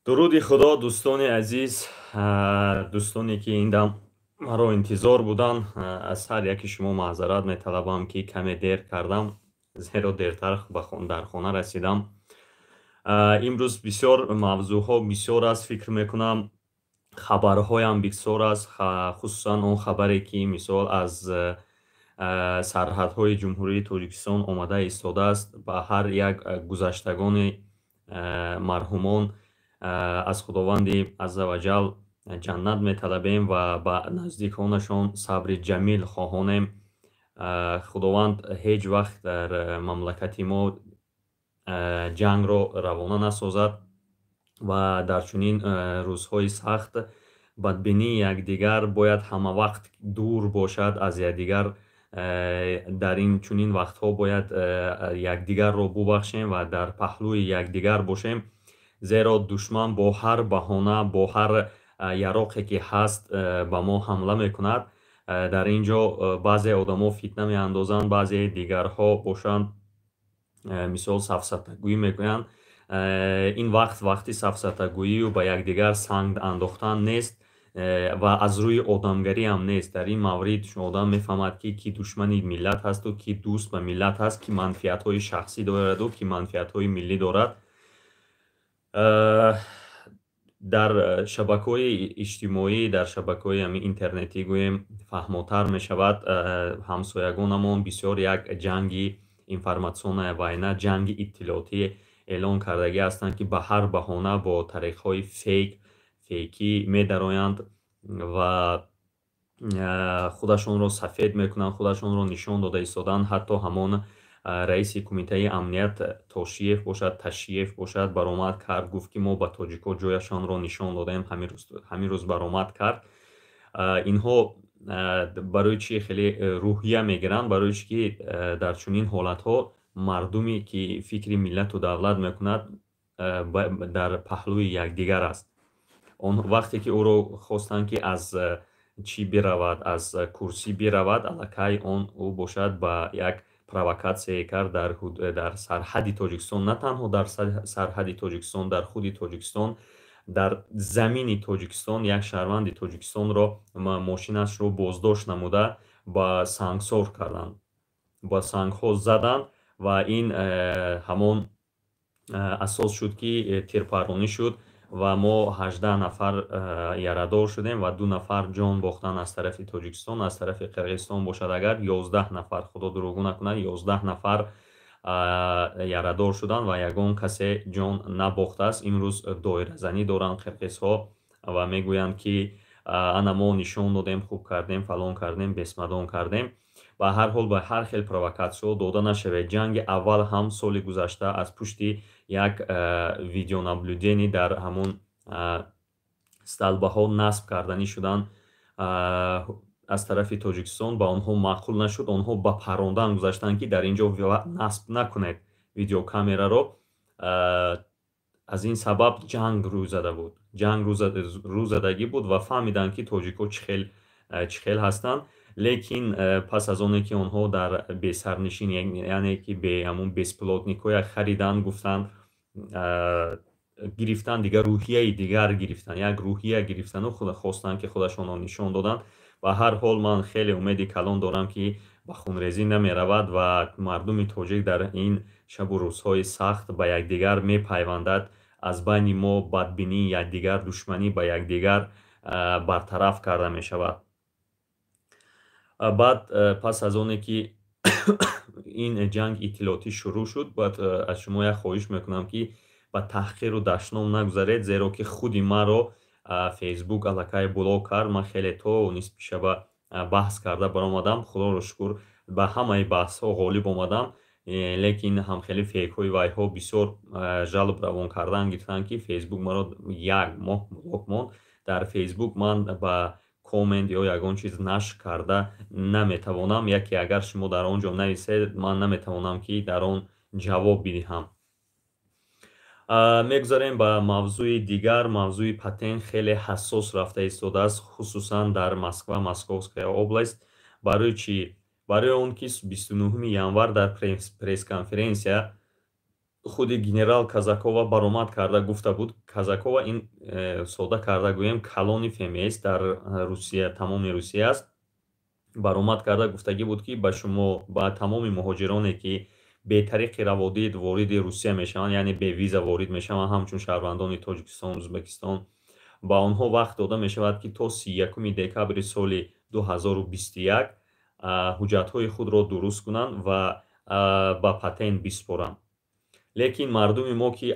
Дуруди Худо, дӯстони азиз, дӯстоне ки ин дам маро интизор буданд. Аз ҳар яки шумо маъзарат металабам, ки каме дер кардам, зеро дертар дар хона расидам. Имрӯз бисёр мавзӯъҳо бисёр аст, фикр мекунам, хабарҳоям бисёр аст, хусусан он хабаре, ки мисол аз сарҳадҳои Ҷумҳурии Тоҷикистон омада истодааст. Ба ҳар як гузаштагони марҳумон аз Худованди азза ва ҷал ҷаннат металабем ва ба наздиконашон сабри ҷамил хоҳонем. Худованд ҳеҷ вақт дар мамлакати мо ҷангро равона насозад ва дар чунин рӯзҳои сахт бадбинии якдигар бояд ҳамавақт дур бошад аз якдигар. Дар ин чунин вақтҳо бояд якдигарро бубахшем ва дар паҳлӯи якдигар бошем, зеро душман бо ҳар баҳона, бо ҳар яроқе ки ҳаст, ба мо ҳамла мекунад. Дар ин ҷо баъзе одамо фитна меандозанд, баъзе дигарҳо бошанд, мисол, сафсатагӯӣ мекунанд. Ин вақт вақти сафсатагӯию ба якдигар санг андохтан нест ва аз рӯи одамгариам нест. Дар ин маврид одам мефаҳмад, ки кӣ душмани миллат ҳасту кӣ дӯст ба миллат ҳаст, кӣ манфиатҳои шахсӣ дораду кӣ манфиатҳои миллӣ дорад. Дар шабакаҳои иҷтимоӣ, дар шабакаҳои ҳамин интернетӣ гӯем, фаҳмотар мешавад. Ҳамсоягонамон бисёр як ҷанги информационная война, ҷанги иттилоотӣ эълон кардагӣ ҳастанд, ки ба ҳар баҳона бо тариқҳои фейк, фейкӣ медароянд ва худашонро сафед мекунанд, худашонро нишон дода истоданд. Ҳатто ҳамон раиси Кумитаи амният Тошиев бошад, Ташиев бошад, баромад кард, гуфт, ки мо ба тоҷикҳо ҷояшонро нишон додем. Ҳамин рӯз баромад кард. Инҳо барои чӣ хеле рӯҳия мегиранд? Барои чӣ ки дар чунин ҳолатҳо мардуме ки фикри миллату давлат мекунад, дар паҳлӯи якдигар аст. Вақте ки ӯро хостанд, ки аз чӣ биравад, аз курсӣ биравад, аллакай он ӯ бошад ба як провокатсияе кард дар сарҳади Тоҷикистон. На танҳо дар сарҳади Тоҷикистон, дар худи Тоҷикистон, дар замини Тоҷикистон як шаҳрванди Тоҷикистонро мошинашро боздошт намуда, ба сангсор карданд, ба сангҳо заданд ва ин ҳамон асос шуд, ки тирпарронӣ шуд ва мо 18 нафар ярадор шудем ва 2 нафар ҷон бохтанд аз тарафи Тоҷикистон. Аз тарафи Қирғизистон бошад агар, 11 нафар, Худо дурӯғгӯ накунад, 11 нафар ярадор шуданд ва ягон касе ҷон набохтааст. Имрӯз доиразанӣ доранд қирғизҳо ва мегӯянд, ки ана мо нишон додем, хуб кардем, фалон кардем, бесмадон кардем. Ба ҳар ҳол, ба ҳар хел провокатсияҳо дода нашавед. Ҷанги аввал ҳам соли гузашта аз пушти як видеонаблюдение дар ҳамон столбаҳо насб карданӣ шуданд аз тарафи Тоҷикистон, ба онҳо маъқул нашуд. Онҳо ба паррондан гузаштанд, ки дар ин ҷо насб накунед видеокамераро. Аз ин сабаб ҷанг рӯй зада буд, ҷанг рӯ задагӣ буд ва фаҳмиданд, ки тоҷикҳо чӣ хел ҳастанд. Лекин пас аз оне ки онҳо дар бесарнишин, яъне ки ҳамун беспилотникҳоя хариданд, гуфтанд, гирифтанд, дигар рӯҳияи дигар гирифтанд, як рӯҳия гирифтану хостанд, ки худашонро нишон доданд. Ба ҳар ҳол, ман хеле умеди калон дорам, ки ба хунрезӣ намеравад ва мардуми тоҷик дар ин шабу рӯзҳои сахт ба якдигар мепайвандад. Аз байни мо бадбинии якдигар, душманӣ ба якдигар бартараф карда мешавад. Баъд пас аз оне ки ин ҷанг иттилоотӣ шурӯъ шуд, баъд аз шумо як хоҳиш мекунам, ки ба таҳқиру дашном нагузаред, зеро ки худи маро Фейсбук аллакай блок кард. Ман хеле то нисфи шаба баҳс карда баромадам. Худоро шукр, ба ҳамаи баҳсҳо ғолиб омадам, лекин ҳамхели фейкҳои вайҳо бисёр жалоб равон кардан гирифтанд, ки Фейсбук маро як моҳ блок монд. Дар Фейсбук ман ба коммент ё ягон чиз нашр карда наметавонам. Яке агар шумо дар он ҷо нависед, ман наметавонам, ки дар он ҷавоб бидиҳам. Мегузарем ба мавзӯи дигар. Мавзӯи патент хеле ҳассос рафта истодааст, хусусан дар Москва, Московская область. Барои чӣ? Барои он ки 29-уми январ дар пресс-конференсия Худи генерал Казакова баромад карда гуфта буд. Казакова ин, сода карда гӯем, калони ФМС дар Русия, тамоми Русия аст. Баромад карда гуфтагӣ буд, ки ба шумо, ба тамоми муҳоҷироне, ки бетариқи раводид вориди Русия мешаванд, яъне бевиза ворид мешаванд, ҳамчун шаҳрвандони Тоҷикистон, Ӯзбекистон, ба онҳо вақт дода мешавад, ки то 31 декабри соли 2021 ҳуҷҷатҳои худро дуруст кунанд ва ба патент биспоранд. Лекин мардуми мо, ки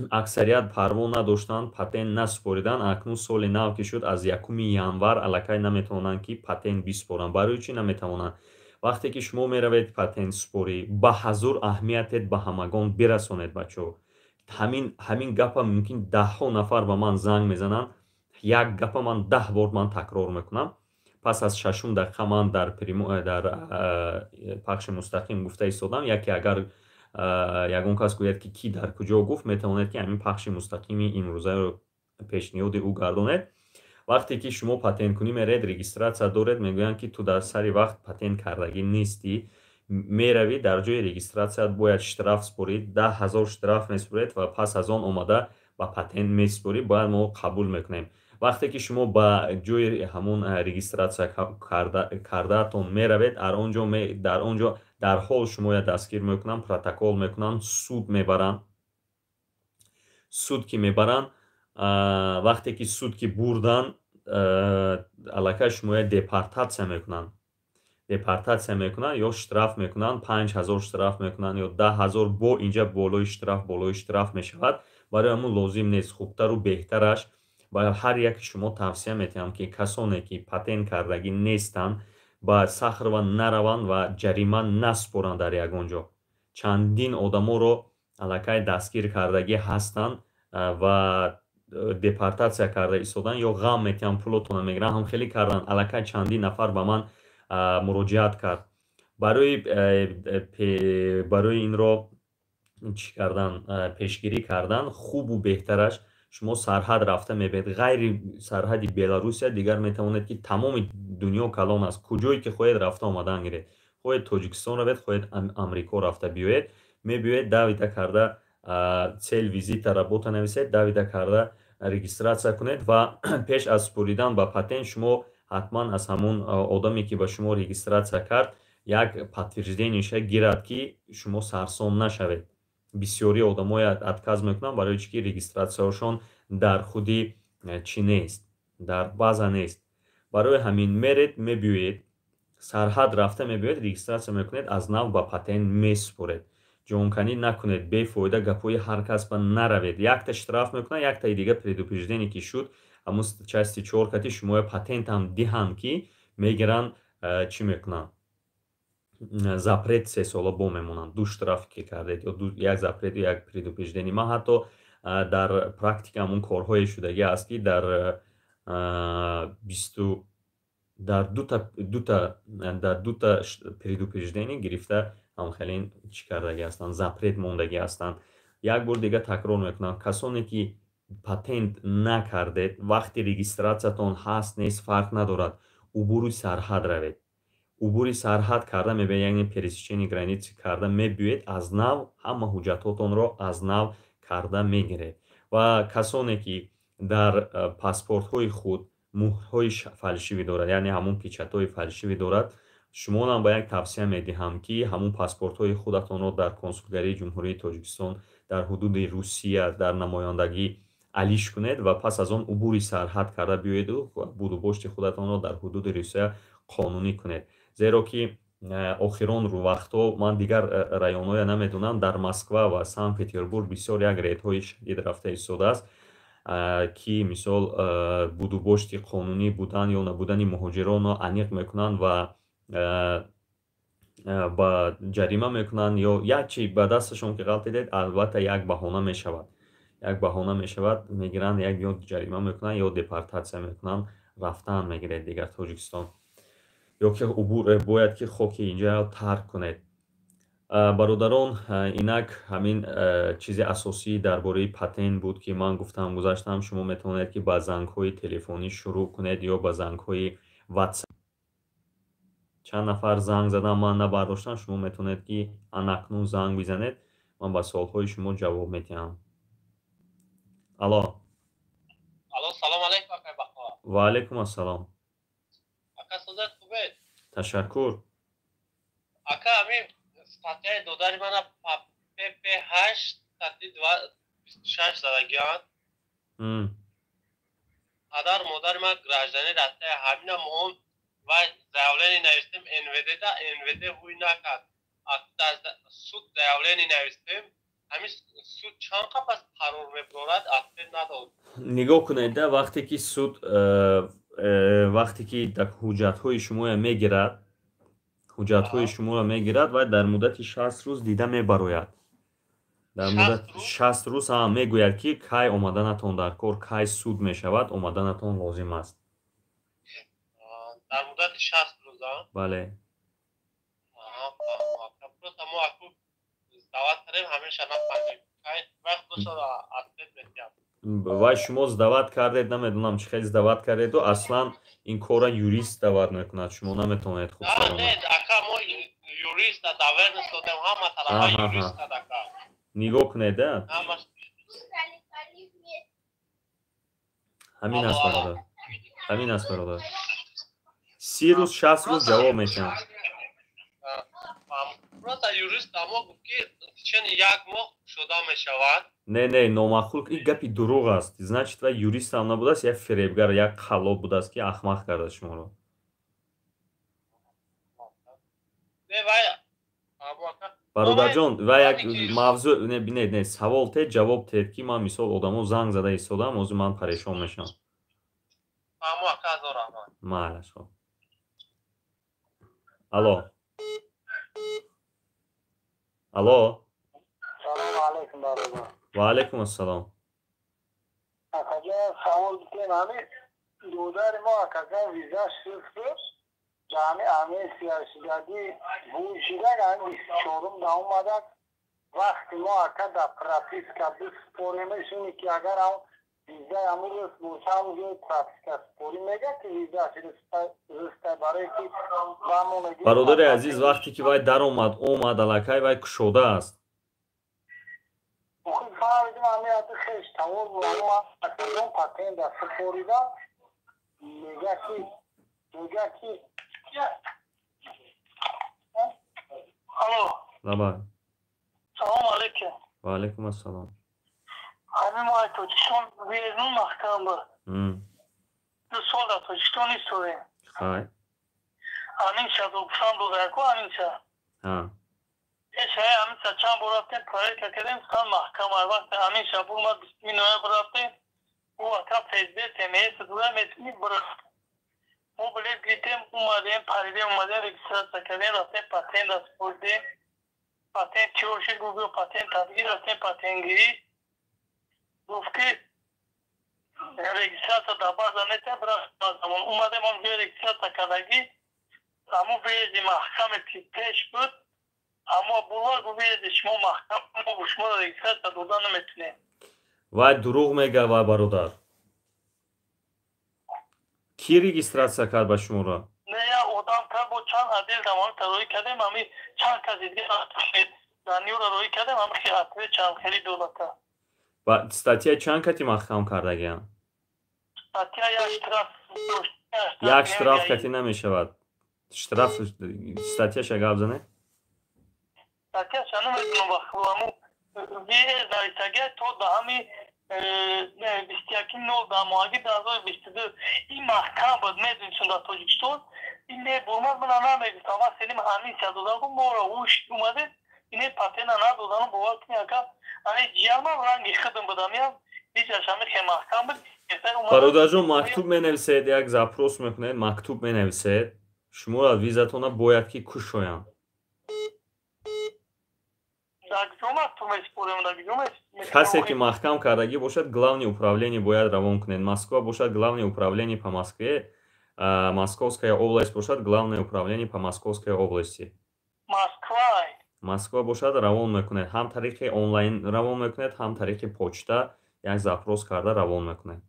аксарият парво надоштанд, патент насупориданд. Акнун соли нав ки шуд, аз 1 январ аллакай наметавонанд, ки патент биспоранд. Барои чӣ наметавонанд? Вақте ки шумо меравед патентсупорӣ, ба ҳазур аҳамиятет ба ҳамагон бирасонед. Бачаҳо, ҳамин гапа мумкин даҳҳо нафар ба ман занг мезананд. Як гапа ман 10 бор ман такрор мекунам. Пас аз шашум дақиқа ман дар пахши мустақим гуфта истодам. Яке агар ягон кас гӯяд, ки кӣ дар куҷо гуфт, метавонед, ки ҳамин пахши мустақими имрӯзаро пешниҳоди ӯ гардонед. Вақте ки шумо патенткунӣ меред, регистрация доред, мегӯянд, ки ту дар сари вақт патент кардагӣ нестӣ. Меравӣ, дар ҷои регистрация бояд штраф супорӣ, 10 000 штраф месупоред ва пас аз он омада ба патент месупорӣ, бояд мо қабул мекунем. Вақте ки шумо ба ҷои ҳамон регистрация кардаатон меравед, дар он ҷо дар ҳол шумоя дастгир мекунанд, протокол мекунанд, суд мебаранд. Суд ки мебаранд, вақте ки суд ки бурданд, аллакай шумоя депортатсия мекунанд. Депортатсия мекунанд ё штраф мекунанд, 5000 штраф мекунанд ё 10 000. Бо инҷа болои штраф, болои штраф мешавад. Барои ҳамун лозим нест. Хубтару беҳтараш, ба ҳар яки шумо тавсия метиҳам, ки касоне ки патент кардагӣ нестанд, ба Сахарова нараванд ва ҷарима насупоранд дар ягон ҷо. Чандин одаморо аллакай дастгир кардагӣ ҳастанд ва депортатсия карда истоданд ё ғам метиҳанд, пулотона мегиранд. Ҳам хеле карданд. Аллакай чандин нафар ба ман муроҷиат кард. Барои инро чӣ кардан, пешгирӣ кардан хубу беҳтараш, шумо сарҳад рафта мебиед. Ғайри сарҳади Беларусия дигар метавонед, ки тамоми дунё калон аст, куҷое ки хоҳед, рафта омадан гиред. Хоҳед, Тоҷикистон равед, хоҳед, Амрико рафта биёед. Мебиёед, давида карда цель визита работа нависед, давида карда регистрация кунед ва пеш аз супоридан ба патент шумо ҳатман аз ҳамун одаме, ки ба шумо регистрация кард, як подтверждение ша гирад, ки шумо сарсон нашавед. Бисёри одамое отказ мекунанд, барои чӣ ки регистрация ҳошон дар худи чӣ нест, дар база нест. Барои ҳамин меред, мебиёед, сарҳад рафта мебиёед, регистрация мекунед, аз нав ба патент месупоред. Ҷонканӣ накунед, бефоида гапҳои ҳар кас ба наравед. Якта штраф мекунанд, яктаи дига предупреждение ки шуд, ҳамун части чор кати шумоя патентам диҳанд, ки мегиранд, чӣ мекунанд, запрет 3 сола бо мемонанд. Ду штраф ки кардед ё як запрет у як предупреждение. Ман ҳатто дар практика ҳамун корҳое шудагӣ аст, ки дар бисту дар дута дар дута предупреждение гирифта, ҳамхелин чӣ кардагӣ ҳастанд, запрет мондагӣ ҳастанд. Як бор дига такрор мекунам: касоне ки патент накардед, вақти регистрация тон ҳаст, нест, фарқ надорад, убури сарҳад равед. Убури сарҳад карда мебиёед, яъне пересечение границы карда мебиёед, аз нав ҳама ҳуҷҷатҳотонро аз нав карда мегиред. Ва касоне ки дар паспортҳои худ муҳрҳои фальшивый дорад, яъне ҳамун печать ҳои фальшивый дорад, шумонам ба як тавсия медиҳам, ки ҳамун паспортҳои худатонро дар консулгарии Ҷумҳурии Тоҷикистон дар ҳудуди Русия, дар намояндагӣ алиш кунед ва пас аз он убури сарҳад карда биёеду будубошти худатонро дар ҳудуди Русия қонунӣ кунед. Зеро ки охирон вақтҳо, ман дигар районҳоя намедонам, дар Москва ва Санкт Петербург бисёр як рейдҳои шадид рафта истодааст, ки мисол будубошти қонунӣ будан ё набудани муҳоҷиронро аниқ мекунанд ва ба ҷарима мекунанд ё як чи ба дасташон ки ғалтидед, албатта як баҳона мешавад, як баҳона мешавад. Мегиранд, як ё ҷарима мекунанд, ё депортатсия мекунанд, рафтан мегиред дигар Тоҷикистон ё ки убур бояд ки хоки инҷаро тарк кунед. Бародарон, инак ҳамин чизи асосӣ дар бораи патент буд, ки ман гуфтам, гузаштам. Шумо метавонед, ки ба зангҳои телефонӣ шурӯъ кунед ё ба зангҳои WhatsApp. Чанд нафар занг задам, ман набардоштам. Шумо метавонед, ки анакнун занг бизанед. Ман ба суолҳои шумо ҷавоб медиҳам. Алло. Алло, салом алейкум, акай Бахтовар. Ва алейкум ассалом. Ака, созат хубед? Ташаккур. Ака, ҳамин статьяи додари мана ПП8 статьи 26 задагианд. Падар модари ман гражданин Россия, ҳамина моҳон ва заявление навистем НВД-да, НВД ҳуй накард. Суд заявление навистем, ҳамин суд чанд қапас қарор мебарорад, ответ надод. Нигоҳ кунед, да, вақте ки суд вақте ки ҳуҷҷатҳои шумоя мегирад, ҳуҷҷатҳои шуморо мегирад ва дар муддати 60 рӯз дида мебарояд. Дар муддати 60 рӯз ҳам мегӯяд, ки кай омаданатон дар кор, кай суд мешавад, омаданатон лозим аст. Дар муддати 60 рӯз? Бале. Просто мо аку сдавать кардем, ҳамеша нафаҳмем кай вақт дошта ответ метиҳам. Вай шумо сдавать кардед, намедонам, чӣ хел сдавать кардеду, аслан ин корра юрист сдавать мекунад, шумо наметавонед хуб. Не, ака, мо юриста доверенность додем, ҳама тарафа юрист кад, ака. Нигоҳ кунед, да, ҳамин аст, бародар, ҳамин аст, бародар. 30 рӯз, 60 рӯз ҷавоб метиҳам. Просто юрист амо гуфт, ки течение як моҳ шуда мешавад. Не, не, номаъқул, ин гапи дурӯғ аст. Значит, вай юристам набудааст, як фиребгар, як қаллоб будааст, ки ахмақ кардааст шуморо. Бародарҷон, ва як мавзӯъ не, бинед, не, савол тед, ҷавоб тед, ки ман мисол одамо занг зада истодам, ҳозир ман парешон мешавам. Майлаш, хоб. Алло, алло. Салому алайкум, бародар. Ва алайкум ассалом. Акаҷон, савол битем, ҳамин додари мо, акаҷон, виза шуд, ҷамъи амнистия шудагӣ, бӯй шудак, ҳамин 24-ум да омадак. Вақти мо, ака, да прописка биспоремеш, ине ки агар ам визаи ҳамун рӯз боша, ҳамун ҷои прописка спорӣ, мега ки визааш рӯста, барое ки ба мо мегӯ. Бародари азиз, вақте ки вай даромад, омад, аллакай вай кушода аст. Охир фаҳмидим, ҳамин ади хеш тавор акаҷон патента супорида, мега ки Алло. Лабай. Салому алейкум. Ва алайкум ассалом. Ҳамин мо аз Тоҷикистон берун маҳкам буд. 2 сол дар Тоҷикистон истодем. Хай. Ҳамин шадогуфтан додаку ҳаминча. Пешаи ҳаминча чанд бор рафтем, проверка кардем, гуфтан маҳкам. Вақте ҳаминча бурмад, 20 ноябр рафтем, ӯ ака ФСБ ТМС дуда метуни бир. Мо билет гирифтем, омадем, паридем, омадем, регистрация кардем, рафтем патент супоридем. Патент чӣ бошед, гуфт, патент табигӣ, рафтем патентгирӣ. Гуфт ки регистрация дар база нест, замон омадем, он ҷои регистрация кардагӣ, ҳамун въезди маҳкаме ки пеш буд, аммо бурва гуфт: въезди шумо маҳкам, мо бо шумо регистрация дода наметунем. Вай дурӯғ мега, вай бародар. Кӣ регистрация кард ба шуморо? Не, як одам кард, бо чанд отдел дамони роӣ кардем, ҳами чанд каси дига даниёро роӣ кардем, ҳами ответ чанд хели додата. Ва статья чанд кати маҳкам кардагиам? Статья як штраф. Як штраф кати намешавад. Штраф статьяша гап зане. Статьяша намедонам, вахаму нависагия то даҳами 21.0 моҳаги 2022 ин маҳкам буд. Медонистон, дар Тоҷикистон ин мебурмад, мана намегуфтам, вақте ним амнистия додан, гу моро уш омадем, ине патента надодану. Бовар кунӣ, ака, ани ҷиямам ранги худам будам, ям ҳичаш ҳами хе маҳкам буд. Бародарҷон, мактуб менависед, як запрос мекунед, мактуб менависед, шуморо визатона бояд ки кушоянд. Касе ки маҳкам кардагӣ бошад, главное управление бояд равон кунед. Москва бошад, главное управление по Москве, Московская область бошад, главное управление по Московской области. Москва бошад, равон мекунед, ҳам тариқи онлайн равон мекунед, ҳам тариқи почта як запрос карда равон мекунед.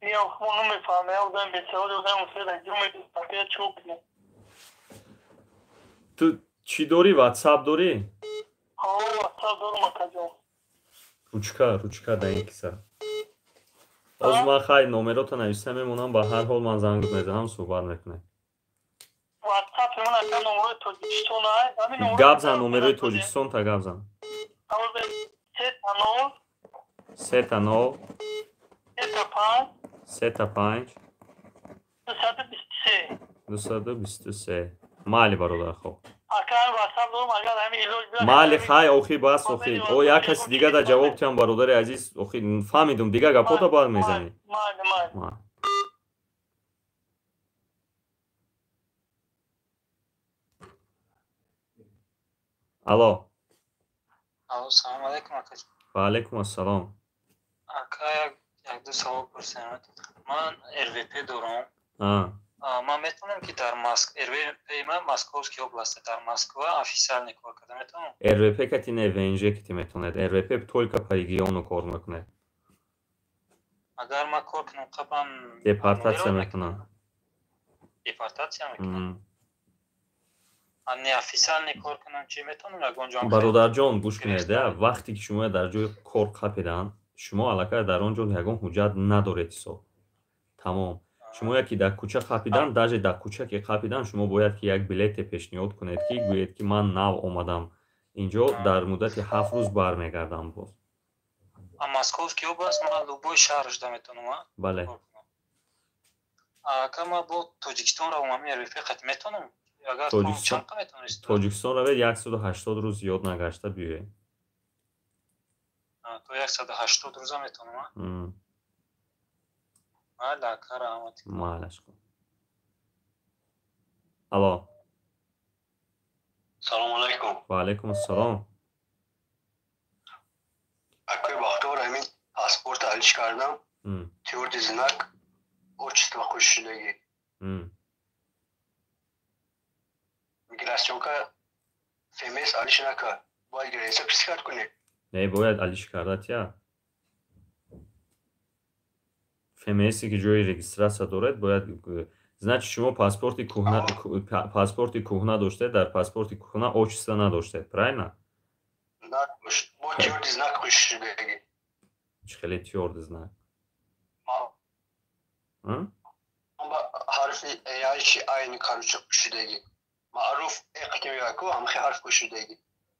Я намефаҳмам, одам бесавод, одам чӯ кунем. Ту чӣ дорӣ, ватсап дорӣ? WhatsApp дорум, акаҷон. Ручка, ручка дар ин киса. Ҳозир ман хай номерота нависта мемонам, ба ҳар ҳол ман занг мезанам, суҳбат мекунем. WhatsApp ман ака номерои Тоҷикистон ай. Ҳамин номеро. Гап зан, номерои Тоҷикистон та гап зан. 3 0. 3 0. 3 5. 3 5. 223. 223. Майли, бародар, хоб. Ака, WhatsApp дорум, агар ҳамин илоҷ биёд. Майли, хай, охи, бас, охи. О, як каси дига да ҷавоб тиҳам, бародари азиз, охи, фаҳмидум, дига гапота бояд мезанӣ. Майли, майли. Алло. Алло, салому алайкум, ака. Ва алайкум ассалом. Ака, як ду савол пурсам. Ман РВП дорам. Ман метавонам, ки дар Маск РВП ман Московский область, дар Москва официально кор карда метавонам? РВП кати не, ВНЖ кати метавонед. РВП только по региону кор мекунед. Агар ман кор кунам, қаблан Депортатсия мекунам. Депортатсия мекунам? А неофициально кор кунам, чӣ, метавонам ягон ҷо? Бародарҷон, гӯш кунед, вақте ки шумо дар ҷои кор қапидан, шумо аллакай дар он ҷо ягон ҳуҷҷат надоред, ҳисоб тамом. Шумо яке дар кӯча қапидан, даже дар кӯча ки қапидан, шумо бояд ки як билете пешниҳод кунед, ки гӯед, ки ман нав омадам инҷо, дар муддати 7 рӯз бармегардам боз. А Московский область ман любой шаҳр шуда метавонам? Бале. Ака, ман бо Тоҷикистон равам, ҳамин РВП қат метавонам? Тоҷикистон равед, 180 рӯз зиёд нагашта биёед. То 180 рӯза метавонам? Майли, ака, раҳмат. Майлаш. Алло. Салому алайкум. Ва алайкум ассалом. Акои Бахтовар, ҳамин паспорт алиш кардам, твёрдый знак отчество қӯшишудагӣ, миграционка ФМС алиш накард, бояд граница писикат кунем? Не, бояд алиш карда тия. ФМСе ки ҷои регистрация доред, бояд. Значит, шумо паспорти кӯҳна доштед, дар паспорти кӯҳна отчество надоштед, правильно? Бо твёрдый знак қӯшишудагӣ. Чӣ хеле твёрдый знак? Ҳарфи яйчи айни, короче, қӯшудагӣ, маъруф эқтимяку ҳамхи ҳарф қӯшудагӣ.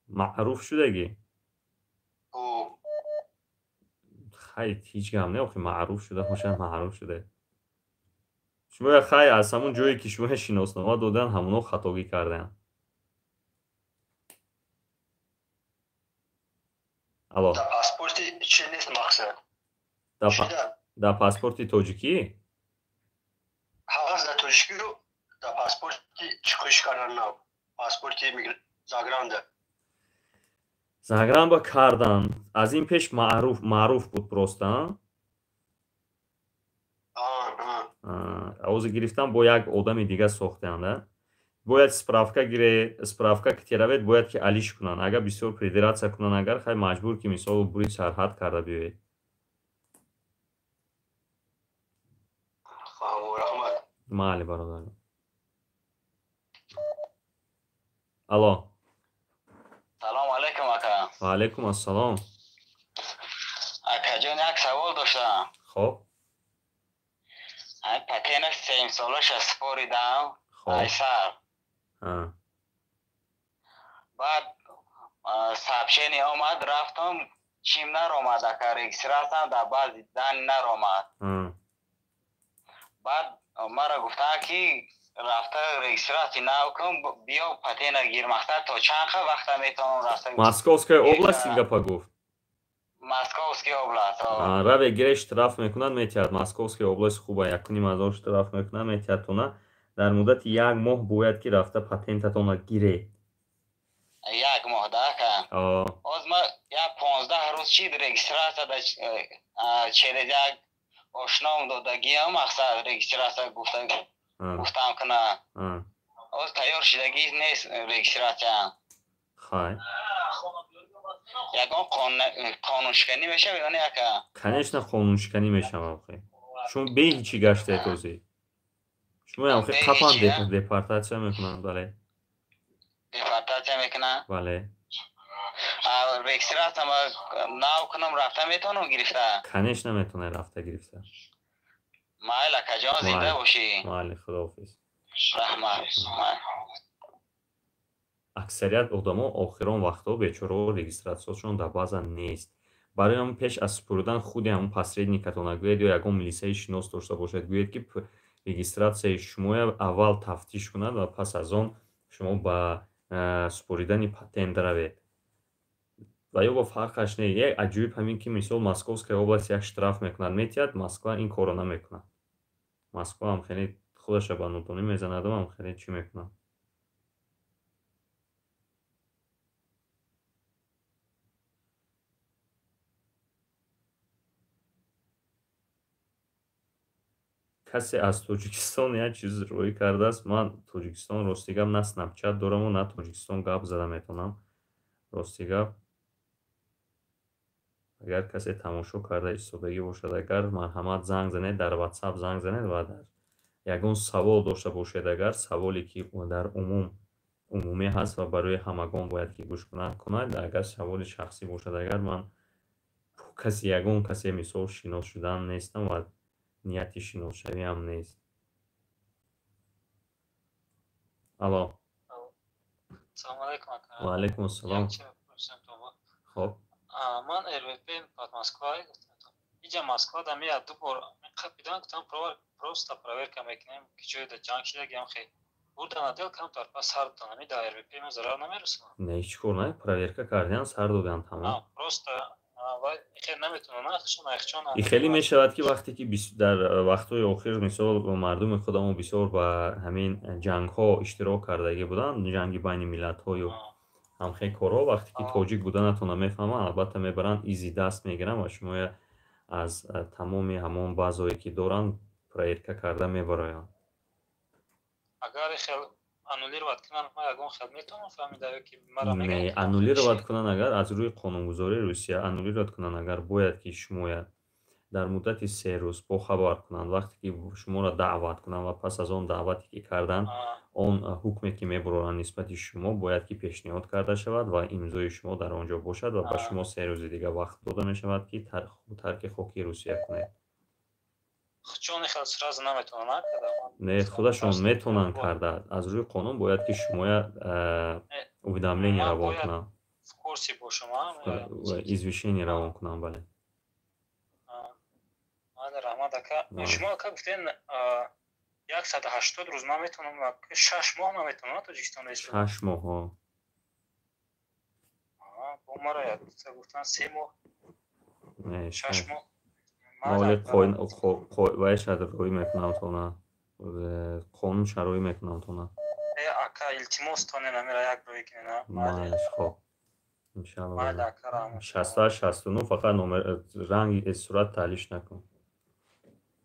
Маъруф шудагӣ? Хай, ҳеҷ гап не, охи, маъруф шуда бошад, маъруф шуда. Шумо хай, аз ҳамон ҷое ки шумо шиноснома додан, ҳамоно хатогӣ кардаанд. Алло. Паспорти чи нест, мақсад. Дар паспорти тоҷикӣ? Ҳаст дар тоҷикию, дар паспорти чӣ қӯш кардан нав, паспорти загранда. Загранба кардан. Аз ин пеш маъруф, маъруф буд просто. Ҳозир гирифтан, бо як одами дига сохтаанда. Бояд справка гире, справка ки теравед, бояд ки алиш кунанд. Агар бисёр придираться кунанд, агар хай, маҷбур ки мисол бури сарҳад карда биёед. Майли, бародар. Алло. Салому алайкум, ака. Ва алайкум ассалом. Акаҷон, як савол доштам. Хоб. Ҳамин патена сеюмсолаша супоридам айсар. Баъд сообщение омад, рафтам, чим наромад, ака, регистрация дар баъзи данные наромад. Баъд мара гуфтанд, ки рафта регистрация нав кун, биё, патена гир. Мақсад, то чанд вақта метавонам рафта? Московская область ин гапа гуфт? Московский область. Раве, гире, штраф мекунад, метиҳад. Московская область хуба, 1,5 ҳазор штраф мекунад, метиҳадтона. Дар муддати як моҳ бояд ки рафта патентатона гире. Як моҳ да, ака? Ҳоз ма як 15 рӯз чид регистрация да через як ошном додагиам, мақсад, регистрация гуфта гуфтам куна. Ҳоз тайёр шидагӣ нест регистрация. Хай. Ягон қонуншиканӣ мешавад ё не, ака? Конечно, қонуншиканӣ мешавад, охи. Шумо бе ҳичи гаштед ҳозир. Шумоям хе қапан, депортация мекунанд, бале. Депортация мекунанд? Бале. Регистрация нав кунам, рафта метавонам гирифта? Конечно, метавонӣ рафта гирифта. Майли, акаҷон, зинда бошӣ. Майли, худоҳофиз. Раҳмат. Аксарият одамо охирон вақтҳо бечорао регистратсияшон дар база нест. Барои ҳамн пеш аз супуридан худи ҳамн посредникатона гӯед ё ягон милисаи шинос дошта бошед, гӯед, ки регистратсияи шумоя аввал тафтиш кунад ва пас аз он шумо ба супоридани патент равед. Ва ё бо фарқаш не. Як аҷоиб ҳамин, ки мисол Московская область як штраф мекунад, метиҳад, Москва ин корро намекунад. Москва ҳам хеле худаша ба нодонӣ мезанаду ҳам хеле чӣ мекунад. Касе аз Тоҷикистон як чиз роӣ кардааст. Ман Тоҷикистон, рости гап, на Снапчат дораму, на Тоҷикистон гап зада метавонам. Рости гап, агар касе тамошо карда истодагӣ бошад, агар марҳамат, занг занед, дар Ватсап занг занед ва дар ягон савол дошта бошед, агар саволе ки дар умум умумӣ ҳаст ва барои ҳамагон бояд ки гӯш кунад, кунад. Агар саволи шахсӣ бошад, агар ман каси, ягон касе мисол шинос шудан нестам ва нияти шиносшавиам нест. Алло. Салому алайкум, ака. Ва алайкум ассалом. Хоб. Ман РВП под Москва, иҷа Москва да меяд, ду бор қапидан, гуфтам, просто проверка мекунем, ки ҷойда ҷанг шида, гиям хе бурдан отдел, камтар пас сар додан, ами да РВП ма зарар намерасонад? Не, ҳеҷ кор не, проверка кардиан, сар додан, тамом. Просто И хеле мешавад, ки вақте ки дар вақтҳои охир, мисол, мардуми худамо бисёр ба ҳамин ҷангҳо иштирок кардагӣ буданд, ҷанги байни миллатҳою ҳамхел корҳо, вақте ки тоҷик буданатонро мефаҳманд, албатта, мебаранд, изи даст мегиранд ва шумоя аз тамоми ҳамон базое ки доранд, проверка карда мебароянд. Агар хел аннулировать кунанд, ма ягон хел метавонам фаҳмида ё ки мара? Не, аннулировать кунанд агар, аз рӯи қонунгузории Русия аннулировать кунанд агар, бояд ки шумоя дар муддати 3 рӯз бохабар кунанд, вақте ки шуморо даъват кунанд, ва пас аз он даъвате ки карданд, он ҳукме ки мебуроранд нисбати шумо, бояд ки пешниҳод карда шавад ва имзои шумо дар он ҷо бошад ва ба шумо 3 рӯзи дига вақт дода мешавад, ки тарки хоки Русия кунед. Не, худашон метавонанд карда. Аз рӯи қонун бояд ки шумоя уведомление равон кунанд, извещение равон кунанд, бале. Раҳмат, ака. Шумо, ака, гуфтен, 180 рӯз ман метавонам, 6 моҳ ман метавонам Тоҷикистон? 6 моҳ. Бо мара гуфтан 3 моҳ, 6 моҳ. Оли вай шароӣ мекунам тона, қонун шароӣ мекунам тона. Ака, илтимос, тонен амира як рӯй кунена. Майли, хоб, иншалло. 68 69, фақат номер, ранги сурат таҳлиш накун.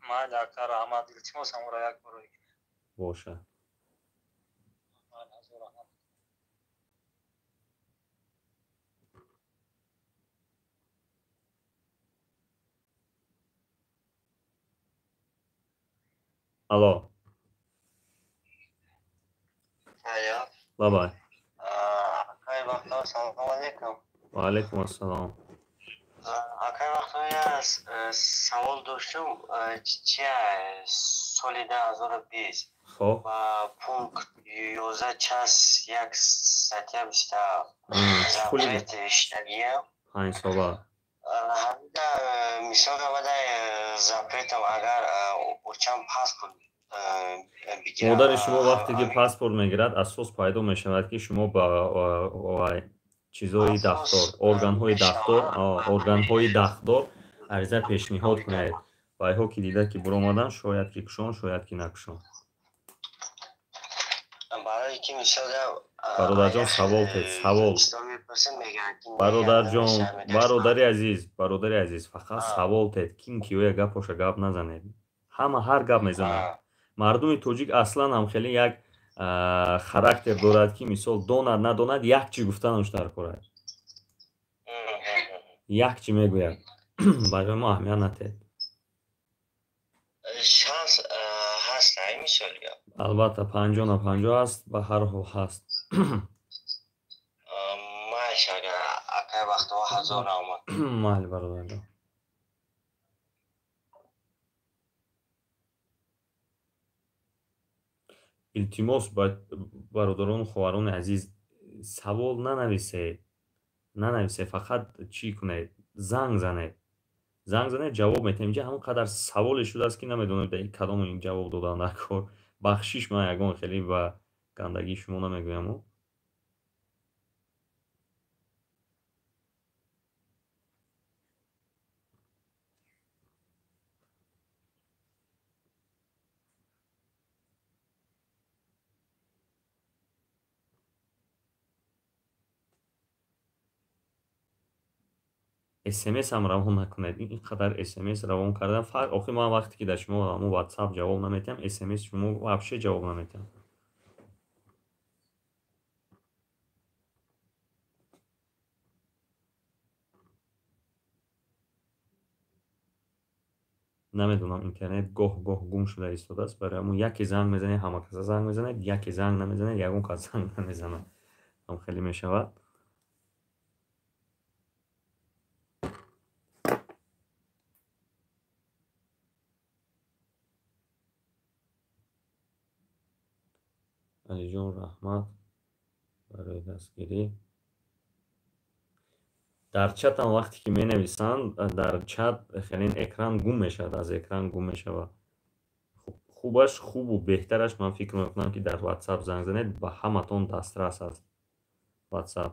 Майли, ака, раҳмат, илтимос, амора як бор рӯй кунед. Боша. Майли, ҳазор раҳмат. Алло. Алло. Лабай. Акай Бахтиёр, салому алейкум. Ва алайкум ассалом. Акай Бахтиёр, я савол доштум, чия соли 2020 Хоб. ба пункт 11 часть 1 статья 27 Пули запрет иштагиям. 5 сола. Ҳамида мисол омада запретам, агар очам паспорт бигирам. Модари шумо вақте ки паспорт мегирад, асос пайдо мешавад, ки шумо ба чизҳои дахлдор, органҳои дахлдор, органҳои дахлдор ариза пешниҳод кунед. Вайҳо ки дида, ки буромадан, шояд ки кушон, шояд ки накушон. Барои ки мисол Бародарҷон, савол тед, савол. Бародарҷон, бародари азиз, бародари азиз, фақат савол тед. Ким киёя гапоша гап назанед. Ҳама ҳар гап мезанад. Мардуми тоҷик аслан ҳам хеле як характер дорад, ки мисол донад, надонад, як чӣ гуфтанаш дар кор аст, як чӣ мегӯяд. Барои мо аҳамият натед. Шанс ҳаст, мисол? Албатта, 50 на 50 аст, ба ҳар ҳол ҳаст. Маш, агар ака Акай Бахтовар, ҳазор раҳмат. Майли, бародарҷон. Илтимос, бародарону хоҳарони азиз, савол нанависед, нанависед, фақат чӣ кунед? Занг занед, занг занед, ҷавоб метиҳем. Инҷа ҳамон қадар саволе шудааст, ки намедонем дар кадом ҷавоб додан дар кор. Бахшиш, ман ягон хеле ба гандагии шумо намегӯяму. СМС ҳам равон накунед. Ин қадар СМС равон кардан фарқ. Охир ман вақте ки дар шумо ҳамун ватсап ҷавоб наметиҳам, СМС шумо вообще ҷавоб наметиҳам. Намедонам, интернет гоҳ гоҳ гум шуда истодааст. Барои ҳамун яке занг мезанед, ҳама каса занг мезанед, яке занг намезанед, ягон кас занг намезанад, ҳам хеле мешавад. Алиҷон, раҳмат барои дастгирӣ. Дар чатам вақте ки менависанд, дар чат хеле экран гум мешавад, аз экран гум мешавад. Хубаш, хубу беҳтараш, ман фикр мекунам, ки дар ватсап занг занед, ба ҳаматон дастрас аст ватсап.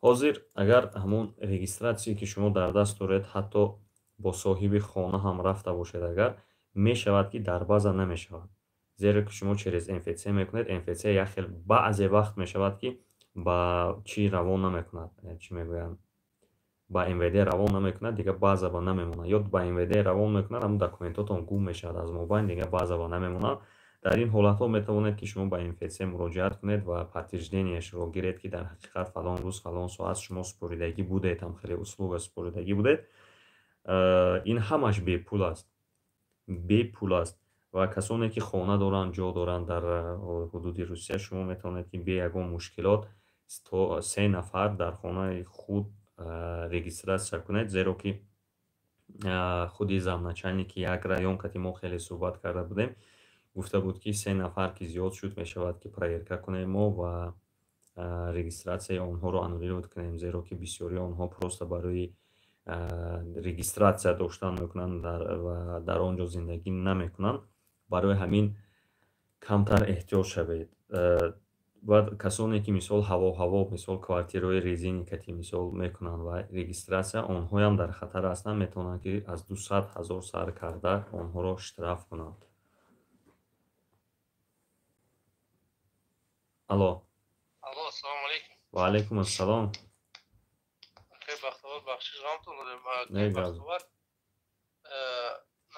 Ҳозир агар ҳамон регистратсие, ки шумо дар даст доред, ҳатто бо соҳиби хона ҳам рафта бошед, агар мешавад, ки дар база намешавад, зеро ки шумо через МФЦ мекунед. МФЦ як хел баъзе вақт мешавад, ки ба чӣ равон намекунад, чӣ мегӯянд, ба МВД равон намекунад, дигар база ба намемонад, ё ба МВД равон мекунад, ҳамон документотон гум мешавад аз мобайн, дигар база ба намемонад. Дар ин ҳолатҳо метавонед, ки шумо ба МФЦ муроҷиат кунед ва подтверждение шро гиред, ки дар ҳақиқат фалон рӯз, фалон соат шумо супоридагӣ будед, ҳам хеле услуга супоридагӣ будед. Ин ҳамаш бепул аст, бепул аст. Ва касоне ки хона доранд, ҷо доранд дар ҳудуди Русия, шумо метавонед, ки бе ягон мушкилот то се нафар дар хонаи худ регистратсия кунед, зеро ки худи замначальник и як район кати мо хеле суҳбат карда будем, гуфта буд, ки се нафар ки зиёд шуд, мешавад, ки проверка кунем мо ва регистратсияи онҳоро аннулировать кунем, зеро ки бисёрии онҳо просто барои регистратсия доштан мекунанд ва дар он ҷо зиндагӣ намекунанд. Барои ҳамин камтар эҳтиёт шавед. Баъд касоне ки, мисол, ҳаво-ҳаво, мисол, квартираҳои резиникати, мисол, мекунанд ва регистратсия, онҳоям дар хатар ҳастанд, метавонанд, ки аз 200 000 сар карда онҳоро штраф кунанд. Алло. Алло, ассалому алайкум. Ва алайкум ассалом. Акай Бахтовар, бахшиш, ғамтон дорем. Не. Бахтовар,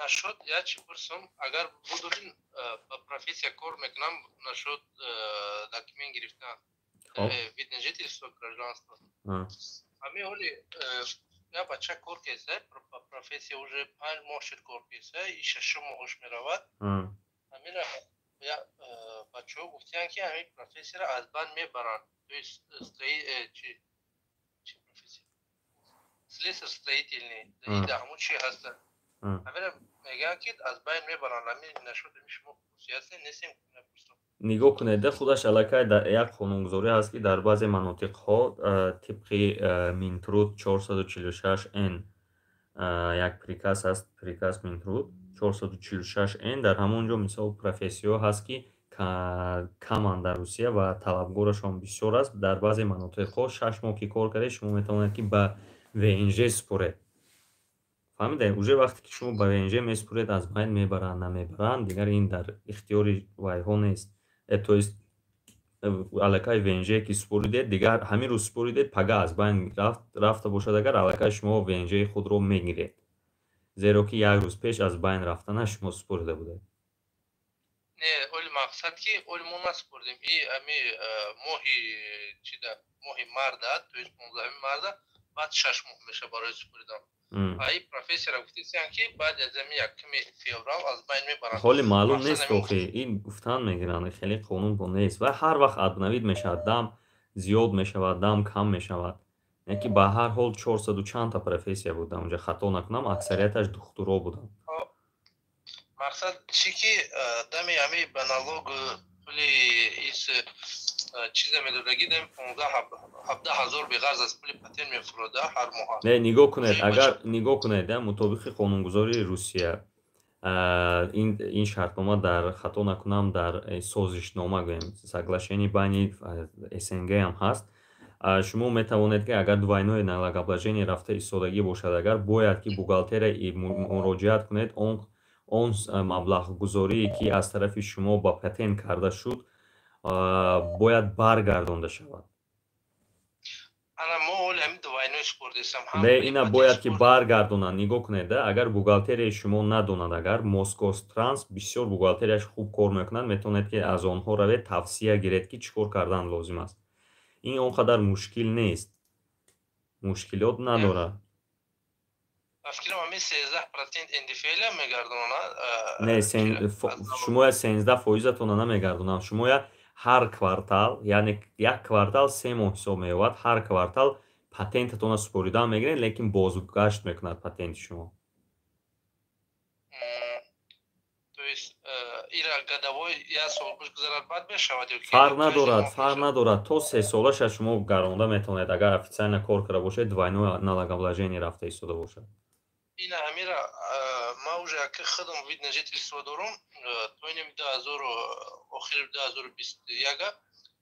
нашуд я чӣ пурсум, агар будурин ба профессия кор мекунам, нашуд документ гирифтан, вид на жительство, гражданство. Ҳамин ҳоли я бача кор кеса ба профессия, уже 5 моҳ шуд кор кеса, и шашум моҳош меравад. Ҳамина бачаҳо гуфтиянд, ки ҳамин профессияро аз банд мебаранд, то есть чи профессия, слесарь строительный, ҳамун чи ҳастанд, ҳамина мегӯянд, ки аз байн мебаранд. Ҳамин нашуд шумо хусусият нестем, напурсам. Нигоҳ кунед, худаш аллакай як қонунгузорӣ ҳаст, ки дар баъзе манотиқҳо тибқи Минтруд 446 н як приказ ҳаст, приказ Минтруд 446 н. Дар ҳамон ҷо, мисол, профессияҳо ҳаст, ки каманд дар Русия ва талабгорашон бисёр аст. Дар баъзе манотиқҳо 6 моҳ ки кор кардед, шумо метавонед, ки ба ВНЖ супоред. Фаҳмидаед, уже вақте ки шумо ба ВНЖ месупоред, аз байн мебаранд, намебаранд, дигар ин дар ихтиёри вайҳо нест. То есть аллакай ВНЖ ки супоридед, дигар ҳамин рӯз супоридед, пага аз байн рафта бошад, агар аллакай шумо ВНЖи худро мегиред, зеро ки як рӯз пеш аз байн рафтанаш шумо супорида будед. Не, оли мақсад ки оли мо насупоридем, и ами моҳи чида, моҳи марда, то есть 15-уми марда, баъд 6 моҳ меша барои супоридан. Аи профессора гуфтисиян, ки баъд аз ами 1 феврал аз байн мебаранд. Ҳоли маълум нест охи, ин гуфтан мегиранд, хеле қонун бо нест ва ҳар вақт обновить мешавад, дам зиёд мешавад, дам кам мешавад. Яке ба ҳар ҳол чорсаду чандта профессия буд онҷа, хато накунам, аксарияташ духтуро буданд. Мақсад чӣ, ки дами ами ба налог пули ис чиза медодагӣ, дами 15-17 ҳазор беғарз аз пули патент мефурода ҳар моҳа. Не, нигоҳ кунед, агар нигоҳ кунед, мутобиқи қонунгузории Русия ин шартнома дар, хато накунам, дар созишнома, гӯем, соглашение байни СНГ ам ҳаст. Шумо метавонед, ки агар двойное налогообложение рафта истодагӣ бошад, агар бояд ки бухгалтерия муроҷиат кунед, он маблағгузорие, ки аз тарафи шумо ба патент карда шуд, бояд баргардонда шавад. Не, ина бояд ки баргардонанд. Нигоҳ кунед, агар бухгалтерияи шумо надонад, агар Мосгостранс бисёр бухгалтерияш хуб кор мекунад, метавонед, ки аз онҳо равед, тавсия гиред, ки чӣ кор кардан лозим аст. Ин он қадар мушкил нест, мушкилот надорад. Не, шумоя 13 фоизатона намегардонанд, шумоя ҳар квартал, яъне як квартал 3 моҳ ҳисоб меёбад, ҳар квартал патентатона супоридан мегиред, лекин бозгашт мекунад патенти шумо. Фарқ надорад, фарқ надорад, то 3 солаша шумо гаронда метавонед, агар официально кор карда бошед, двойное налогообложение рафта истода бошад. Ина ҳамира ма уже аки худам вид на жительство дорум, то инем дуҳазору охири 2021-а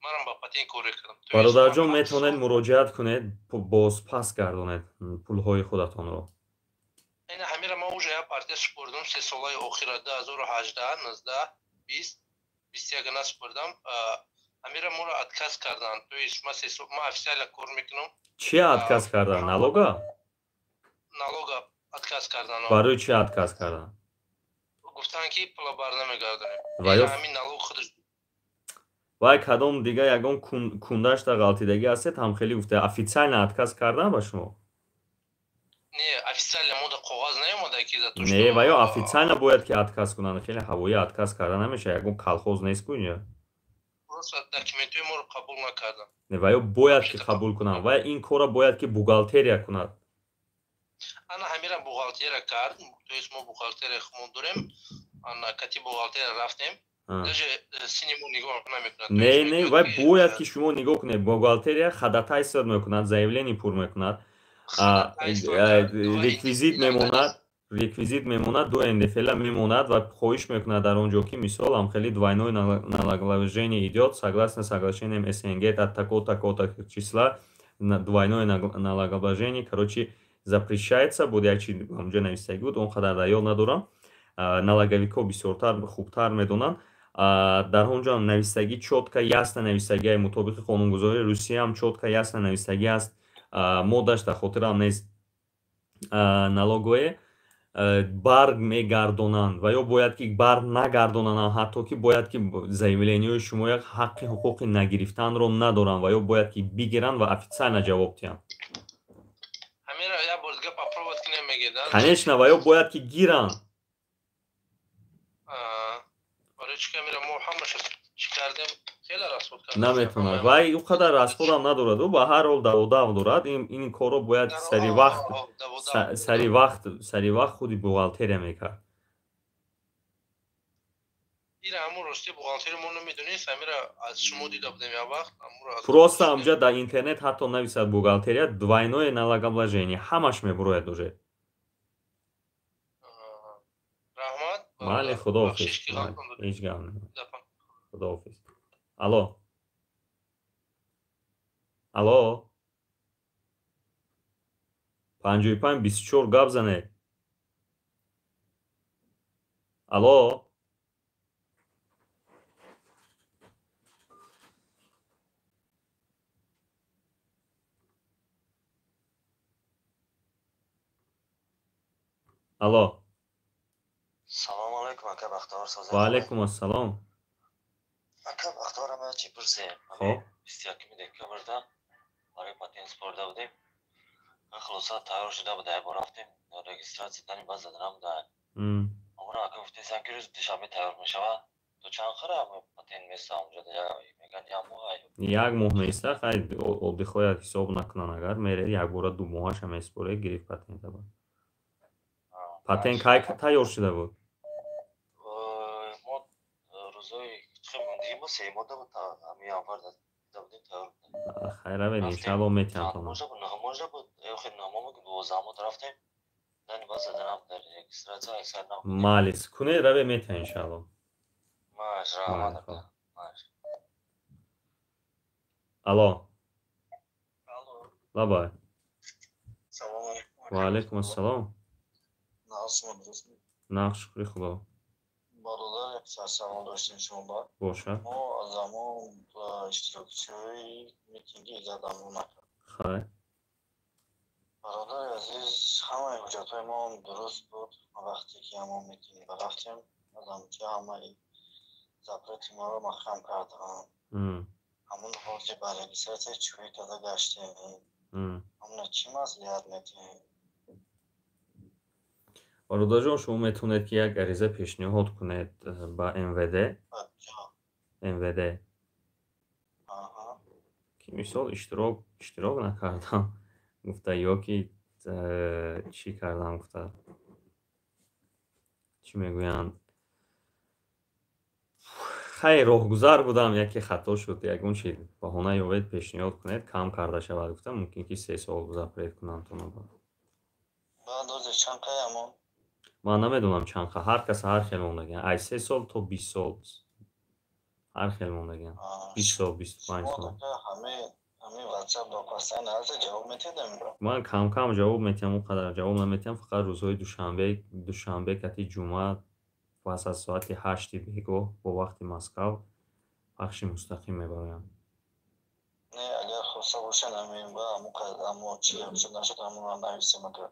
манам ба патент кор кардам. Бародарҷон, метавонед муроҷиат кунед, бозпас гардонед пулҳои худатонро. Ина ҳамира ма уже як партия супурдам, 3 солаи охира, 2018, 19, 20, 21-а насупурдам. Ҳамира моро отказ карданд, то есть ма официально кор мекунам. Чи отказ кардан, налога? Налога отказ кардан. Барои чи отказ кардан? Гуфтанд, ки пула бар намегардонем. Ҳамин налог худаш. Вай кадом дига ягон кундашта ғалтидагӣ ҳастед, ҳам хеле гуфта, официально отказ кардан ба шумо? Не, официально мода коғаз наомада, ки за то. Не, ва ё официально бояд ки отказ кунанд, хеле ҳавоӣ отказ карда намешавад, ягон колхоз нест ку инҷа. Просто документҳои моро қабул накарданд. Не, ва ё бояд ки қабул кунанд, ва ин корро бояд ки бухгалтерия кунад. Ана ҳамира бухгалтерия кард, то есть мо бухгалтерия худмон дорем, ана кати бухгалтерия рафтем, даже сини мо нигоҳ намекунад. Не, не, вай бояд ки шумо нигоҳ кунед, бухгалтерия ходатайство мекунад, заявление пур мекунад, реквизит мемонад, реквизит мемонад, ду НДФЛ мемонад ва хоҳиш мекунад дар он ҷо, ки мисол ам хеле двойное налогообложение идёт согласно соглашениям СНГ от такого, такого числа двойное налогообложение, короче, запрещается. Буд як чи онҷо нависагӣ буд, он қадар дар ёд надорам, налоговикҳо бисёртар хубтар медонанд. Дар он ҷо нависагӣ чётко, ясно нависагӣ, мутобиқи қонунгузории Русияам чётко, ясно нависагӣ аст, моддаш дар хотирам нест. Налоговые бар мегардонанд ва ё бояд ки бар нагардонанд, ҳатто ки бояд ки заявлениҳои шумо як ҳаққи ҳуқуқи нагирифтанро надоранд ва ё бояд ки бигиранд ва официально ҷавоб диҳанд. Конечно, ва ё бояд ки гиранд. Барои чӣ камера мо ҳамаша чӣ кардем, хеле расход кардем. Наметавонад, вай ӯ қадар расходам надорад, ӯ ба ҳар ҳол даводав дорад. Ин корро бояд сари вақт, сари вақт, сари вақт худи бухгалтерия мекард. Ира ҳамун рости бухгалтерия мо намедонист, ҳамира аз шумо дида будем як вақт. Просто ҳамҷа дар интернет ҳатто нависад «бухгалтерия двойное налогообложение», ҳамаш мебурояд уже. Раҳмат. Майли, худоҳофиз, ҳеҷ гап не, худоҳофиз. Алло, алло, 55 24, гап занед. Алло. Алло. Салом алейкум, ака Бахтовар созед. Ва алейкум ассалом. Ака Бахтовар, ама чӣ пурсем? Хоб. 21 декабрда барои патент спорда будем. Хулоса тайёр шуда буда, як бор рафтем регистрация дани баъд заданам буда. Амро ака гуфтесам, ки рӯзи душанбе тайёр мешавад. То чанд хара патент места онҷо? Мегӯянд як моҳ. Як моҳ места, хай отдыхояд ҳисоб накунанд, агар меред якбора 2 моҳаша меспоред, гирифт патента ба. Патент кай тайёр шуда буд? Мо рӯзои чӣ мондагӣ мо се моҳ буд, ҳамин январ да будем тайёр. Хайр, равед, иншаалло метиҳам то. Нӯҳ моҳ буд, охир 9 моҳ, 12 моҳ рафтем. Дани баъд заданам дар регистрация аксар набуд. Малис, кунед, равед, метиҳам иншаалло. Маш, раҳмат ака. Маш. Алло. Алло. Лабай. Салом алейкум. Ва алейкум ассалом. Нақ, шукри Худо. Бародар, як савол доштем шумо ба. Бошад. Мо аз ҳамон иштирокчиҳои митинги иззат амру накард. Хай. Бародари азиз, ҳамаи ҳуҷҷатҳои мо дуруст буд. Вақте ки ҳамон митинг рафтем, аз ҳамҷо ҳамаи запрети моро маҳкам карданд. Ҳамон ҳози ба регистрация чӯӣ карда гаштем. Ҳамона чӣ маслиҳат метиҳем? Бародарҷон, шумо метавонед, ки як ариза пешниҳод кунед ба МВД. МВД. Ки мисол иштирок накардам гуфта, ё ки чӣ кардам гуфта. Чӣ мегӯянд? Хай, роҳгузар будам, яке хато шуд, ягон чи баҳона ёбед, пешниҳод кунед, кам карда шавад гуфта, мумкин ки 3 сол запрет кунанд туно. Баъд ози чанд қай ҳамон? Ман намедонам чанд қа, ҳар кас ҳар хел мондагиан. Ай 3 сол то 20 сол. Ҳар хел мондагиан. 20 сол, 25 сол. Ман кам-кам ҷавоб метиҳам, он қадар ҷавоб наметиҳам, фақат рӯзҳои душанбе кати ҷумъа пас аз соати 8 бегоҳ бо вақти Москав пахши мустақим мебароям. Не, агар хоста бошанд, ҳамин ба ҳамон ҳамон чи ҳисоб нашуд, ҳамонро нависем агар.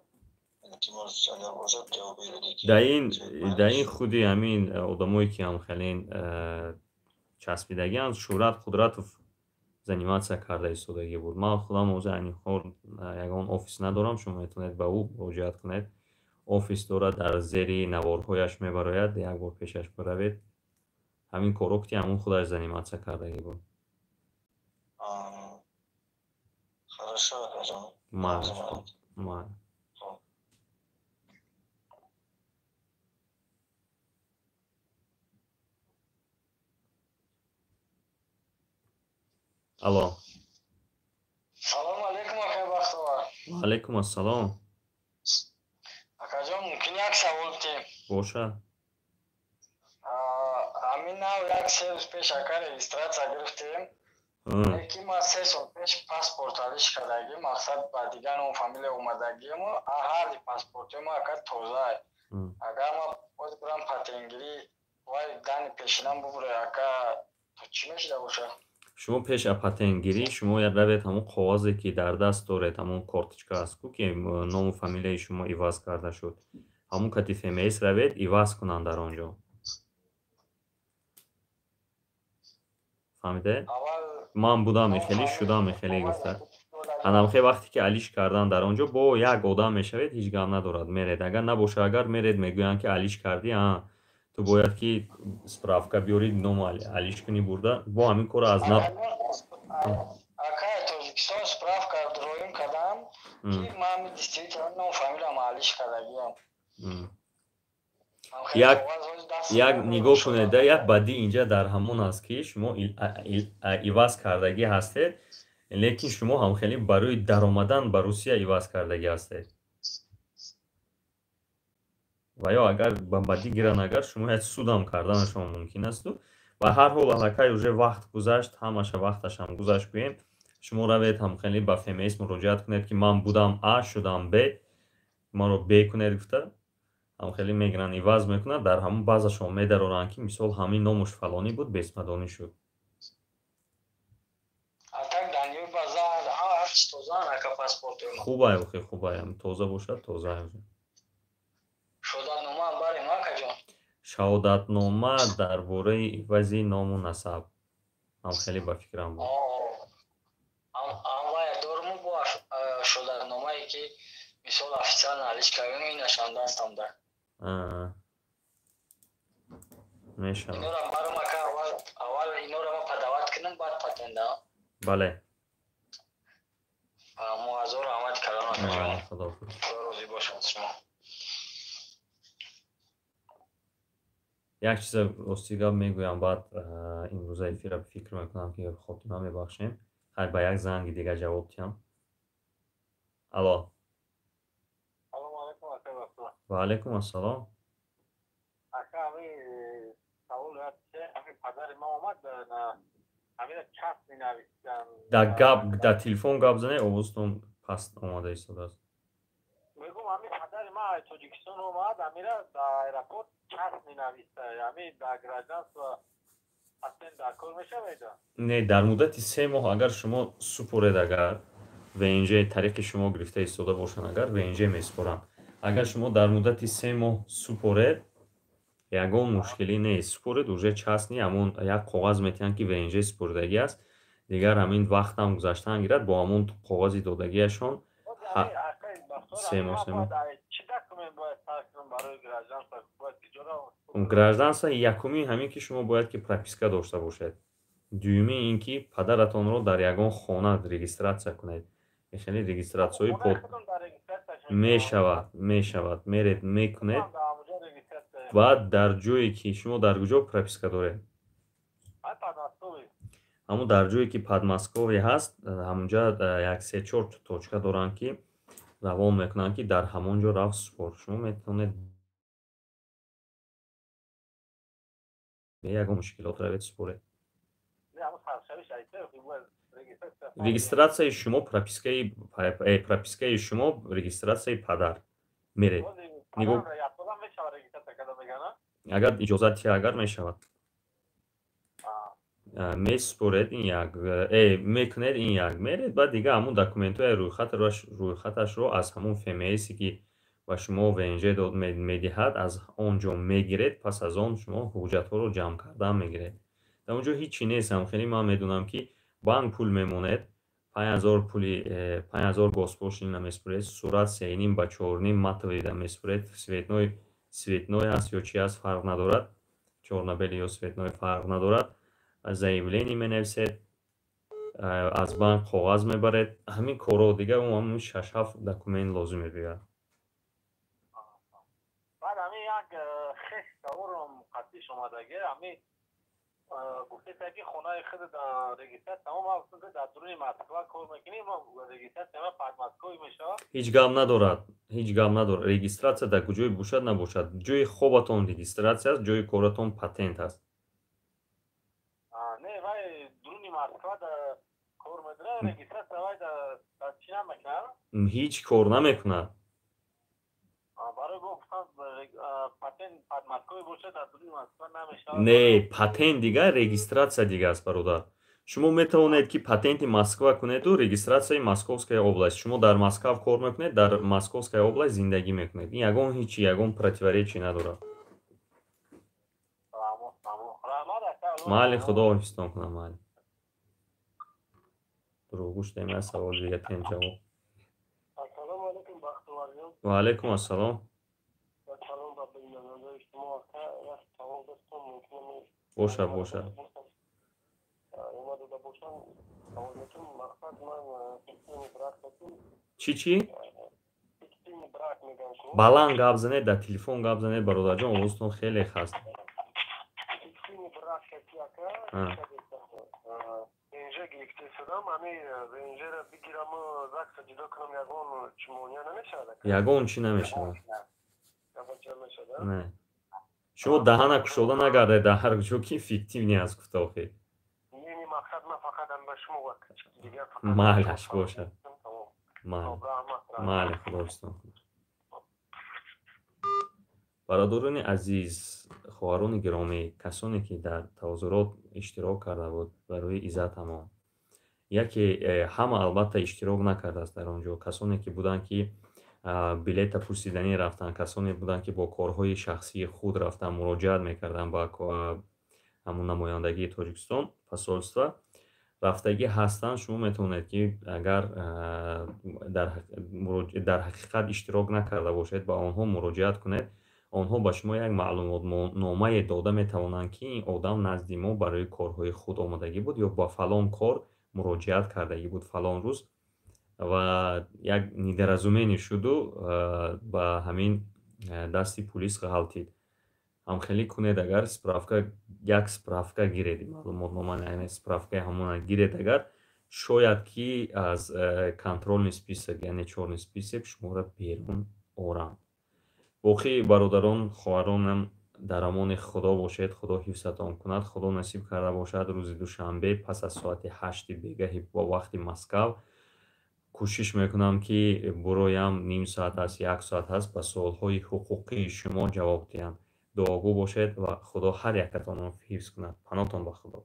Дар ин худи ҳамин одамое ки ҳам хеле часпидагианд, Шӯҳрат Қудратов заниматься карда истодагӣ буд. Ман худам ҳозир айни ҳол ягон офис надорам, шумо метавонед ба ӯ муроҷиат кунед. Офис дорад, дар зери наворҳояш мебарояд, як бор пешаш биравед. Ҳамин корро ки ҳамон худаш заниматься кардагӣ буд. Хорошо, акаҷон. Ман. Алло. Салом алейкум, акай Бахтовар. Ва алейкум ассалом. Акаҷон, мумкин як савол бидиҳем? Бошад. Ҳамин нав як 3 рӯз пеш ака регистрация гирифтем. Лекин ман 3 сол пеш паспорт алиш кардагӣ, мақсад ба дигар ном фамилия омадагиам, ҳарди паспортҳои ма ака тоза. Агар ман боз бирам патентгирӣ, вай дани пешинам бубурад, ака то чӣ мешида бошад? Шумо пеш аз патентгирӣ шумо равед ҳамон коғазе ки дар даст доред, ҳамон корточка аст ку, ки ному фамилияи шумо иваз карда шуд, ҳамон кати ФМС равед, иваз кунанд дар он ҷо. Фаҳмиде? Ман будам хеле, шудам хеле гуфта. Анамхе вақте ки алиш кардан дар он ҷо бо як одам мешавед, ҳеҷ гап надорад, меред. Агар набоша, агар меред, мегӯянд ки алиш кардӣ, ту бояд ки справка биёрӣ, ном алиш кунӣ бурда, бо ҳамин корро аз нав. Акай Тоҷикистон справка роим кардам, ки ман действительно ном фамилиям алиш кардагиам. Як нигоҳ кунед, як бадӣ инҷа дар ҳамон аст, ки шумо иваз кардагӣ ҳастед, лекин шумо ҳам хеле барои даромадан ба Русия иваз кардагӣ ҳастед. Ва ё агар ба бадӣ гиранд, агар шумо як судам карданашон мумкин асту. Ва ҳар ҳол аллакай уже вақт гузашт, ҳамаша вақташам гузашт гӯем. Шумо равед ҳам хеле ба ФМС муроҷиат кунед, ки ман будам А, шудам Б, маро Б кунед гуфта. Ҳам хеле мегиранд, иваз мекунанд, дар ҳамон баъзашон медароранд, ки мисол ҳамин номуш фалонӣ буд, бесмадонӣ шуд. Хубай, охи, хубай, тоза бошад, тоза. Шаҳодатнома дар бораи ивази ному насаб ҳам хеле ба фикрам буд. Мешавад. Бале. Як чиза рости гап мегӯям, баъд имрӯза эфира фикр мекунам, ки хотима мебахшем. Хай, ба як занги дигар ҷавоб диҳам. Алло. Ва алайкум ассалом. Дар гап, дар телефон гап занед, овозтон паст омада истодааст. Мегӯм, ҳамин падари ман аз Тоҷикистон омад, ҳамира дар аэропорт часп менависта, ҳамин дар гражданство патент дар кор мешавад? Не, дар муддати 3 моҳ агар шумо супоред, агар ВНЖ тариқи шумо гирифта истода бошанд, агар ВНЖ месупоранд. Агар шумо дар муддати 3 моҳ супоред, ягон мушкилӣ нест. Супоред, уже частни ҳамон як коғаз метиҳанд, ки ВНЖ супоридагӣ аст. Дигар ҳамин вақтам гузаштан гирад, бо ҳамон коғази додагиашон 3 моҳ, 3 моҳ. Гражданство якумин ҳамин ки шумо бояд ки прописка дошта бошед. Дуюмин ин ки падаратонро дар ягон хона регистратсия кунед. Хеле регистратсияҳои под мешавад, мешавад. Меред, мекунед. Баъд дар ҷое ки шумо дар куҷо прописка доред? Ҳамон дар ҷое ки Подмосковье ҳаст, ҳамонҷа як 3-4 точка доранд, ки равон мекунанд, ки дар ҳамон ҷо рафт супор. Шумо метавонед бе ягон мушкилот равед супоред. Регистратсияи шумо, пропискаи шумо, регистратсияи падар меред. Нигоҳ, агар иҷозат диҳад, агар мешавад. Месупоред ин як, мекунед ин як, меред, баъд дига ҳамон документҳои рӯйхаташро аз ҳамон ФМС, ки ба шумо ВНЖ дод медиҳад, аз он ҷо мегиред. Пас аз он шумо ҳуҷҷатҳоро ҷамъ кардан мегиред. Дар он ҷо ҳичи нест. Ҳам хеле ман медонам, ки банк пул мемонед, 5000 пули 5000 госпошлина месупоред, сурат 3.5 ба 4.5 матовида месупоред, цветной, цветной аст ё чи аст, фарқ надорад, чёрно-белый ё цветной фарқ надорад. Заявление менависед, аз банк коғаз мебаред. Ҳамин корро дигар ҳамон 6-7 документ лозим мебиёяд. Баъд ҳамин як хеш саворам қатиш омадаги, ҳамин гуфтеса, ки хонаи худ регистратсия тамом, дар дуруни Москва кор мекунӣ, регистратсия Подмосковье мешавад? Ҳеҷ гап надорад, ҳеҷ гап надорад. Регистратсия дар куҷое бошад, набошад, ҷои хобатон регистратсия аст, ҷои коратон патент аст. Не, вай дуруни Москва кор медорад, регистратсия вай дар чӣ намекунад? Ҳеҷ кор намекунад. Барои гуфтан, патент Подмосковье бошад, дар дуруни Москва намешавад. Не, патент дигар, регистратсия дигар аст, бародар. Шумо метавонед, ки патенти Москва кунеду регистратсияи Московская область. Шумо дар Москва кор мекунед, дар Московская область зиндагӣ мекунед. Ин ягон ҳичи, ягон противоречие надорад. Майли, Худо ҳифзтон кунад, майли. Дурӯғгӯш дем, як савол дига тем ҷавоб. Ва алайкум ассалом. Бошад, бошад. Чӣ, чӣ? Баланд гап занед, дар телефон гап занед, бародарҷон, овозтон хеле хаст. ВНЖ гирифта шудам, ҳамин ВНЖ-ро бигираму ЗАГСа ҷудо кунам, ягон чӣ монеа намешавад? Ягон чӣ намешавад. Не, шумо даҳана кушода нагардед дар ҳар ҷо, ки фиктивный аст гуфта охир. Майлаш, бошад, майли, Худо ҳифзтон кунад. Бародарони азиз, хоҳарони гиромӣ, касоне ки дар тазоҳурот иштирок карда буд барои иззатамон, яке ҳама албатта иштирок накардааст дар он ҷо. Касоне ки буданд, ки билета пурсиданӣ рафтанд, касоне буданд, ки бо корҳои шахсии худ рафтанд, муроҷиат мекарданд ба ҳамун намояндагии Тоҷикистон, посольство рафтагӣ ҳастанд. Шумо метавонед, ки агар дар ҳақиқат иштирок накарда бошед, ба онҳо муроҷиат кунед. Онҳо ба шумо як маълумотномае дода метавонанд, ки ин одам назди мо барои корҳои худ омадагӣ буд ё ба фалон кор муроҷиат кардагӣ буд фалон рӯз ва як недоразумение шуду ба ҳамин дасти пулис ғалтид. Ҳамхелӣ кунед, агар справка, як справка гиред, маълумотнома, яъне справкаи ҳамона гиред агар, шояд ки аз контрольный список, яъне чёрный список шуморо берун оранд. Боқӣ, бародарон, хоҳаронам, дар амони Худо бошед. Худо ҳифзатон кунад. Худо насиб карда бошад, рӯзи душанбе пас аз соати 8-и бегаҳи бо вақти Москав кӯшиш мекунам, ки буроям. Ним соат аст, як соат аст, ба суолҳои ҳуқуқии шумо ҷавоб диҳам. Дуогӯ бошед ва Худо ҳар якатонро ҳифз кунад. Паноҳтон ба Худо.